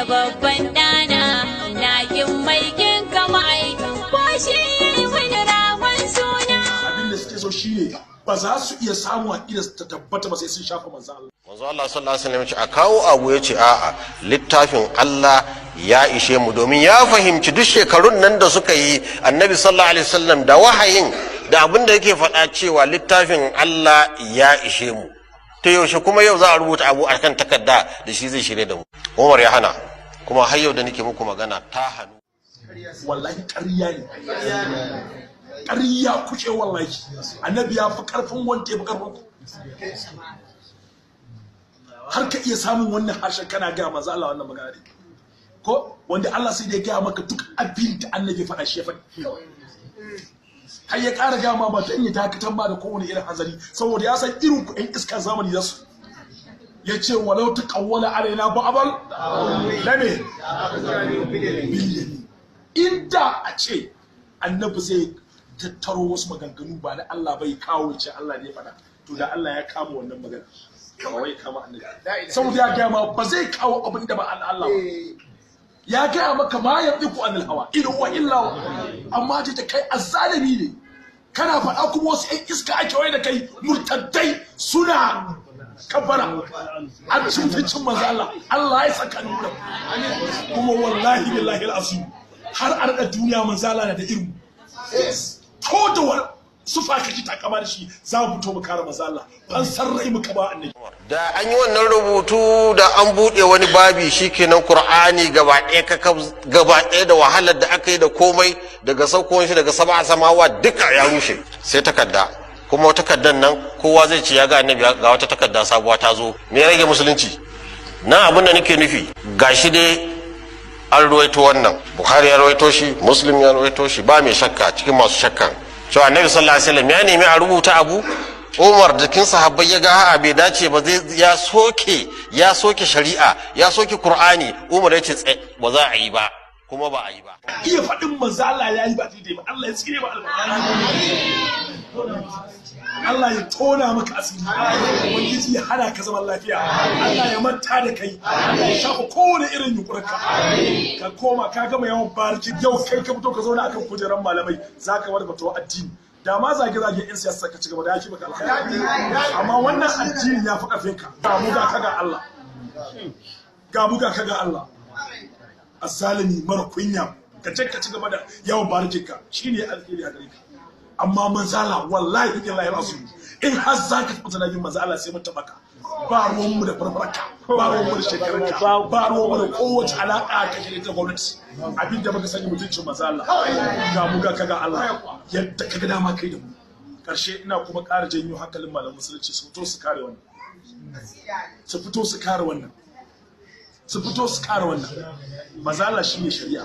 da babban ɗana, na kin mai kin kama aikin ko shi yayi wani ragon suna. Abin da suke so shine ba za su iya samu aƙidar ta tabbata ba sai sun shafa manzo Allah. Manzo Allah sallallahu alaihi wasallam ya ce a kawo abu, ya ce a'a, littafin Allah ya ishe mu, domin ya fahimci duk shekarun nan da suka yi Annabi sallallahu alaihi wasallam da wahayin da abin da yake faɗa cewa littafin Allah ya ishe mu. Ta yaushe kuma yau za a rubuta abu akan takarda da shi zai shirye da mu? Umar ya hana, kuma har yau da nake muku magana ta hannu. Wallahi ƙarya ne, ƙarya kuke. Wallahi Annabi ya fi ƙarfin wanda ya fi ƙarfin ku har ka iya samun wannan harshen kana gaya manzo Allah wannan magana ne ko wanda Allah sai da ya gaya maka duk abin da Annabi faɗa shi ya faɗi, har ya ƙara gaya ma ba ta iya dakatar ma da kowane irin hanzari, saboda ya san irin ku ɗan iskar zamani za su ya ce walau ta kawwala alaina ba'abal na me biliyani. Inda a ce Annabi zai tattaro wasu maganganu ba na Allah bai kawo ce Allah ne faɗa, to da Allah ya kama wannan magana, ba wai kama Annabi, saboda ya gaya ma ba zai kawo abin da ba Allah ba. Ya gaya maka ma yantiqu anil hawa in huwa illa. Amma ce ta kai azzalimi ne kana faɗa, kuma wasu 'yan iska ake wai da kai murtaddai suna kabbara an cin cin manzo Allah. Allah ya saka nuna kuma wallahi billahi alazim har a rada duniya manzo Allah na da irin ko da wani sufa kake takama da shi, za mu fito mu kare manzo Allah, fansar rai muka ba Annabi. Da an yi wannan rubutu da an buɗe wani babi, shikenan, Qur'ani gaba ɗaya kakaf, gaba ɗaya da wahalar da aka yi da komai daga saukowar shi daga sama samawa duka ya rushe, sai takarda. Kuma takardar nan kowa zai ce ya ga Annabi, ga wata takarda sabuwa ta zo. Me ya rage musulunci na? Abin da nake nufi, gashi dai an ruwaito wannan, Bukhari ya ruwaito shi, Muslim ya ruwaito shi, ba mai shakka cikin masu shakkan cewa Annabi sallallahu alaihi wasallam ya nemi a rubuta abu. Umar jikin sahabbai ya ga a'a, bai dace ba, zai ya soke shari'a, ya soke Qur'ani. Umar ya ce ba za a yi ba, kuma ba a yi ba. Iya faɗin manzo Allah ya yi ba daidai ba, Allah ya tsire ba albarka, Allah ya tona maka asiri, Ubangiji ya hana ka zaman lafiya, Allah ya manta da kai, Allah ya shafa kowane irin yunkurinka, ka koma ka gama yawan barci. Yau kai ka fito ka zauna akan kujeran malamai zaka bar fatawa addini. Da ma zage-zage yan siyasa ka ci gaba da yaki maka alkhairi, amma wannan addini ya fi karfin ka. Ga mu ga ka ga Allah, ga mu ga ka ga Allah, azzalimi mara kunya. Ka je ka ci gaba da yawan barkinka, shine alheri a gare ka. Amma manzala, wallahi billahi rasul, in har za ka taɓa zanagin manzo Allah sai mun taɓa ka. Ba ruwanmu da farfarka, ba ruwanmu da shekarunka, ba ruwanmu da kowace alaƙa ka ke da gwamnati. Abinda muka sani, mutuncin manzo Allah. Ga mu ga ka ga Allah, yadda ka ga dama kai da mu. Karshe, ina kuma ƙara janyo hankalin malaman musulunci su fito su kare wannan, su fito su kare wannan, su fito su kare wannan. Manzo Allah shine shari'a.